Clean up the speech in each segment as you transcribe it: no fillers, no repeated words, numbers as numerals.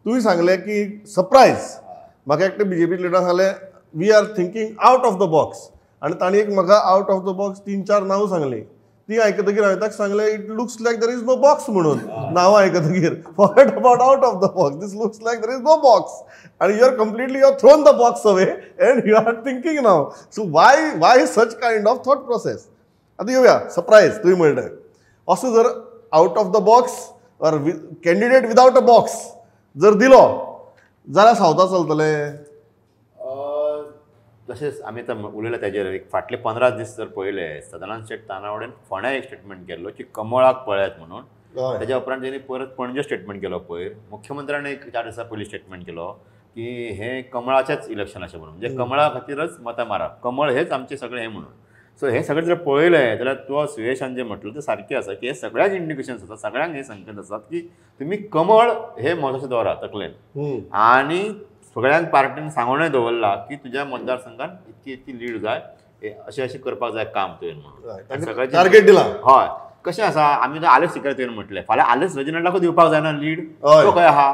तुवें सांगलें की सरप्रायज, म्हाका एकटे बीजेपी लिडर सांगलें we are thinking out of the box, आनी तांणी एक म्हाका आउट ऑफ the box 3-4 नांवां सांगलीं. ती आयकतकीर हांवें ताका सांगलें it looks like there is no box म्हणून. नांवां आयकतकीर forget about out of the box, this looks like there is no box, आनी you are completely you are thrown the box away and you are thinking now. So why why such kind of thought process? आतां येवया surprise तुवें म्हणलें असो जर out of the box or candidate without a box जर दिलो जाल्यार सावथा चलतलें. तशेंच आमी आतां उलयले ताजेर एक फाटले 15 दीस जर पळयले, सदानंद शेट तानावडेन फोंड्या एक स्टेटमेंट केल्लो की कमळाक पळयात म्हणून. ताज्या उपरांत तेणी परत पणजे स्टेटमेंट केलो, पयर मुख्यमंत्र्यान एक 4 दिसां पयलीं स्टेटमेंट केलो की हें कमळाचेंच इलेक्शन अशें म्हणून, म्हणजे कमळा खातीरच मतां मारप, कमळ हेच आमचें सगळें हें म्हणून. सो हें सगळें जर पळयलें जाल्यार तो सुयेशान जें म्हटलें तें सारकें आसा की हे सगळ्यांक इंडिकेशन्स आसा, सगळ्यांक हे संकेत आसात की तुमी कमळ हे म्हत्वाचें दवरा तकलेन, आनी सगळ्यांक पार्टीन सांगूनय दवरला की तुज्या मतदारसंघात इतकी इतकी लीड जाय, अशें अशें करपाक जाय काम तुवें म्हणून टार्गेट दिला. हय, कशें आसा आमी आलेक्स सिकेर तुवें म्हटलें फाल्यां आलेक्स रेजिनाल्डाकूय दिवपाक जायना लीड, तो खंय आहा,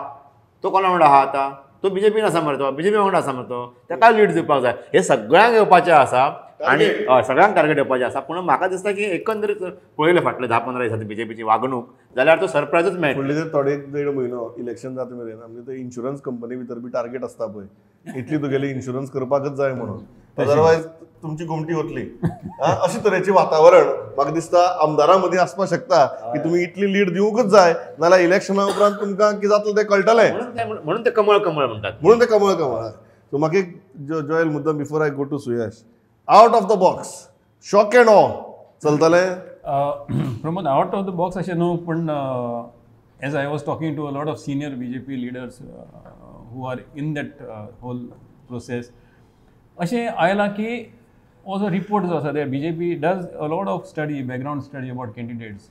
तो कोणा वांगडा आहा, आतां तो बीजेपीन आसा मरे, तो बीजेपी वांगडा आसा मरे, तो ताका लीड दिवपाक जाय. हे सगळ्यांक येवपाचें आसा आनी सगळ्यांक टार्गेट येवपाचें आसा. पूण म्हाका दिसता की एकंदरीत पळयलें फाटले 10-15 दिसांनी बीजेपीची वागणूक जाल्यार तो सरप्रायजूच मेळटा. फुडले जर थोडे 1.5 म्हयनो इलेक्शन जाता मेरेन आमगे ते इन्शुरन्स कंपनी भितर बी टार्गेट आसता पळय, इतली तुगेली इन्शुरन्स करपाकच जाय म्हणून, अदरवायज तुमची गोमटी वतली. अशे तरेचें वातावरण म्हाका दिसता आमदारां मदीं आसपाक शकता की तुमी इतली लीड दिवंकच जाय, नाजाल्यार इलेक्शना उपरांत तुमकां कितें जातलें तें कळटलें. म्हणून ते कमळ कमळ म्हणटात, म्हणून ते कमळ कमळ. सो म्हाका एक जोयल मुद्दम before I go to Suyash, out of the box shock and awe चलतलें? Pramod, out of the box अशें न्हू, पूण as I was talking to a lot of senior BJP leaders who are in that whole process, अशें आयलां की हो जो report जो आसा ते BJP does a lot of study, background study about candidates.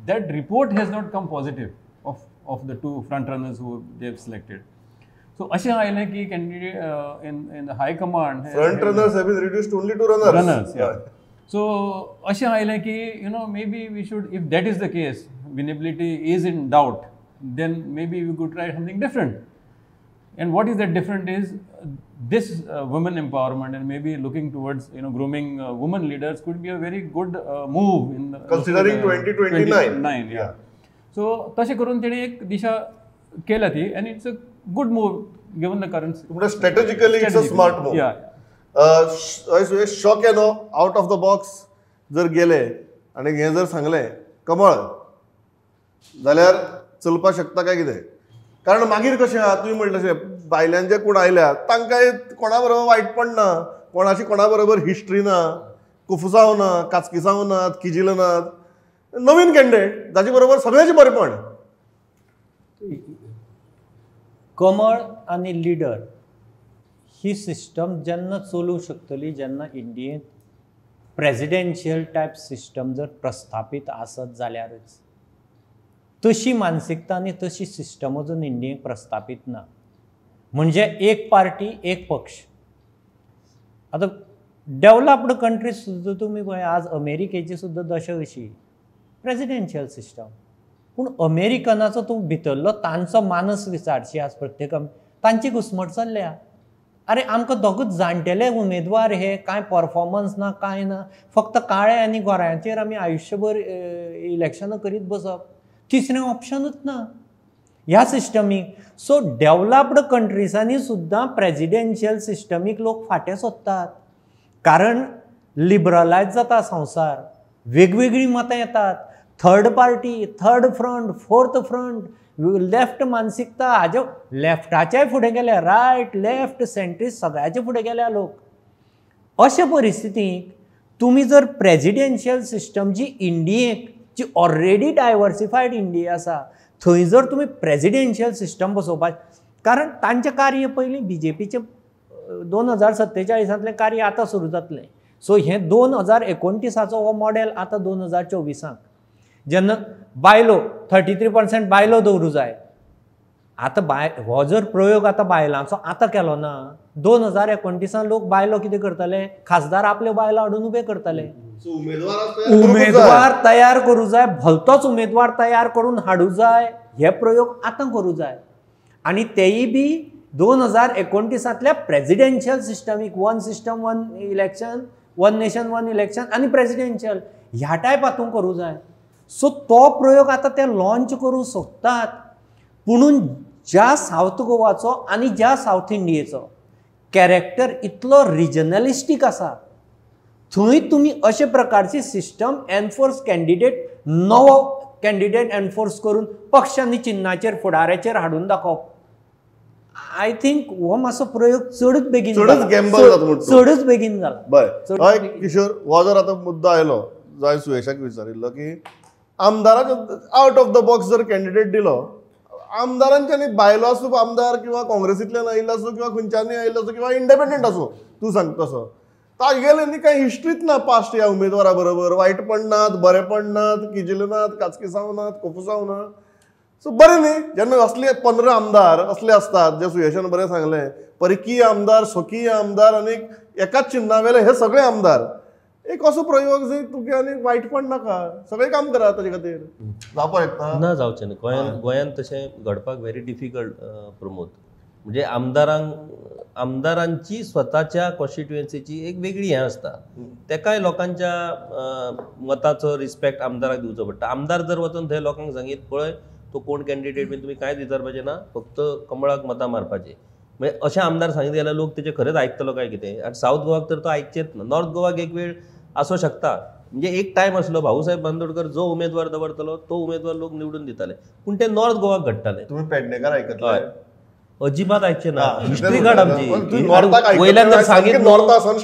That report has not come positive of the two front runners who they have selected. So अशें आयलें की candidate in the high command front runners have been reduced only to runners. Runners, yeah. So अशें आयलें की you know maybe we should, if that is the case, winnability is in doubt, then maybe we could try something different. And what is that different is this women empowerment and maybe looking towards, you know, grooming women leaders could be a very good move in the, considering 2029. Yeah. So तशें करून तेणी एक दिशा केल्या ती, and it's a good move given the current. Strategically it's a smart move. Yeah. Shock and awe out of the box जर गेले आनी हें जर सांगलें कमळ जाल्यार चलपाक शकता काय कितें? कारण मागीर कशें आहा तुवें म्हणलें तशें भायल्यान जे कोण आयल्या तांकां कोणा बरोबर वायटपण ना, कोणाची कोणा बरोबर हिस्ट्री ना, कुफुसांव ना, काचकिसांव नात, किजिल नात, नवीन कॅन्डिडेट ताचे बरोबर सगळ्याचें बरेपण. कमळ आनी लिडर ही सिस्टम जेन्ना चलूंक शकतली जेन्ना इंडियेंत प्रेजिडेन्शियल टायप सिस्टम जर प्रस्थापीत आसत जाल्यारच. तशी मानसिकता आनी तशी सिस्टम अजून इंडियेक प्रस्थापीत ना. म्हणजे एक पार्टी एक पक्ष. आतां डेवलप्ड कंट्रीज सुद्दां तुमी पळय, आज अमेरिकेची सुद्दां दशा अशी प्रेजिडेन्शियल सिस्टम, पूण अमेरिकनाचो तूं भितरलो तांचो मानस विचारशी आज प्रत्येक तांची घुसमट चल्ल्या. अरे आमकां दोगूच जाणटेले उमेदवार हे कांय परफॉर्मन्स ना कांय ना, फक्त काळे आनी गोऱ्यांचेर आमी आयुश्यभर इलेक्शनां करीत बसप, तिसरें ऑप्शनूच ना ह्या सिस्टमीक. सो डेवलप्ड कंट्रीजांनी सुद्दां प्रेजिडेन्शियल सिस्टमीक लोक फाटें सोदतात, कारण लिबरलायज जाता संवसार, वेगवेगळीं मतां येतात, third party, third front, fourth front, left मानसिकता हाजे लेफ्टाच्याय फुडें गेल्या, रायट लेफ्ट सेंट्रीस्ट सगळ्याचे फुडें गेल्या लोक. अशे परिस्थितीक तुमी जर प्रेजिडेन्शियल सिस्टम जी इंडियेक जी ऑलरेडी डायवर्सिफायड इंडिया आसा थंय जर तुमी प्रेजिडेन्शियल सिस्टम बसोवपाक, कारण तांचें कार्य पयलीं बीजेपीचें 2047 कार्य आतां सुरू जातलें. सो हें 2029 हो मॉडेल आतां 2024 जेन्ना बायलो 33% बायलो दवरूं जाय. आतां हो जर प्रयोग आतां बायलांचो आतां केलो ना, 2029 लोक बायलो कितें करतले, खासदार आपल्यो बायलो हाडून उबे करतले. उमेदवार तयार करूं जाय, भलतोच उमेदवार तयार करून हाडूं जाय, हे प्रयोग आतां करूं जाय. आनी तेय बी 2029 प्रेजिडेन्शियल सिस्टमीक one system one election, one nation one election आनी प्रेजिडेन्शियल ह्या टायप हातूंत करूं जाय. सो तो प्रयोग आतां ते लॉन्च करूंक सोदतात. पुणून ज्या सावथ गोवाचो आनी ज्या सावथ इंडियेचो कॅरेक्टर इतलो रिजनलिस्टीक आसा, थंय तुमी अशे प्रकारची सिस्टम एनफोर्स कॅन्डिडेट, नवो कॅन्डिडेट एनफोर्स करून पक्ष आनी चिन्नाचेर फुडाऱ्याचेर हाडून दाखोवप, I think हो मातसो प्रयोग चडच बेगीन, चडच बेगीन जाला. बरें, हय किशोर, हो जर आतां मुद्दो आयलो जाय सुयेशाक विचारिल्लो की आमदाराक आवट ऑफ the box जर कॅन्डिडेट दिलो, आमदारांच्यानी भायलो आसूं आमदार किंवा काँग्रेसींतल्यान आयिल्लो आसूं किंवा खंयच्यानी आयिल्लो आसूं किंवा इंडिपेंडंट आसूं, तूं सांगता तसो तागेले न्ही कांय हिस्ट्रीच ना पास्ट ह्या उमेदवारा बरोबर, वायटपण नात, बरेपण नात, किजिले नात, काचकिसांव नात, कोफुसांव ना. सो बरें न्ही जेन्ना असले 15 आमदार असले आसतात जे सुयेशान बरें सांगलें, परकीय आमदार, स्वकीय आमदार आनी एकाच चिन्नावेले हे सगळे आमदार, एक असो प्रयोग जंय तुगे आनी वायटपण नाका, सगळें काम करा ताजे खातीर जावपाक शकता ना, जावचें ना. गोंयांत गोंयांत तशें घडपाक व्हेरी डिफिकल्ट प्रमोद. म्हणजे आमदारांची स्वताच्या कॉन्स्टिट्युएन्सीची एक वेगळी हें आसता, तेकाय लोकांच्या मताचो रिस्पेक्ट आमदाराक दिवचो पडटा. आमदार जर वचून थंय लोकांक सांगीत पळय तो कोण कॅन्डिडेट बीन तुमी कांयच विचारपाचें ना, फक्त कमळाक मतां मारपाचें, म्हणजे अशें आमदार सांगीत जाल्यार लोक तेजें खरेंच आयकतलो काय कितें? आनी सावथ गोवाक तर तो आयकचेच ना, नॉर्थ गोवाक एक वेळ आसूं शकता. म्हणजे एक टायम आसलो भाऊसाहेब बांदोडकर जो उमेदवार दवरतलो तो उमेदवार लोक निवडून दिताले, पूण ते नॉर्थ गोवाक घडटाले. तुमी पेडणेकार आयकतले? अजिबात आयकचें ना. हिस्ट्री काड आमची. वयल्यान जर सांगीत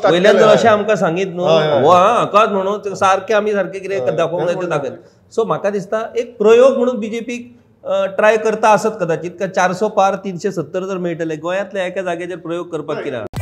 वयल्यान जर अशें आमकां सांगीत न्हू हो हाकाच म्हणून सारकें आमी सारकें कितें दाखोवंक जाय तें दाखयत. सो म्हाका दिसता एक प्रयोग म्हणून बीजेपीक ट्राय करता आसत कदाचित, का 400 पार 370 जर मेळटले गोंयांतल्या एका जाग्याचेर प्रयोग करपाक कितें.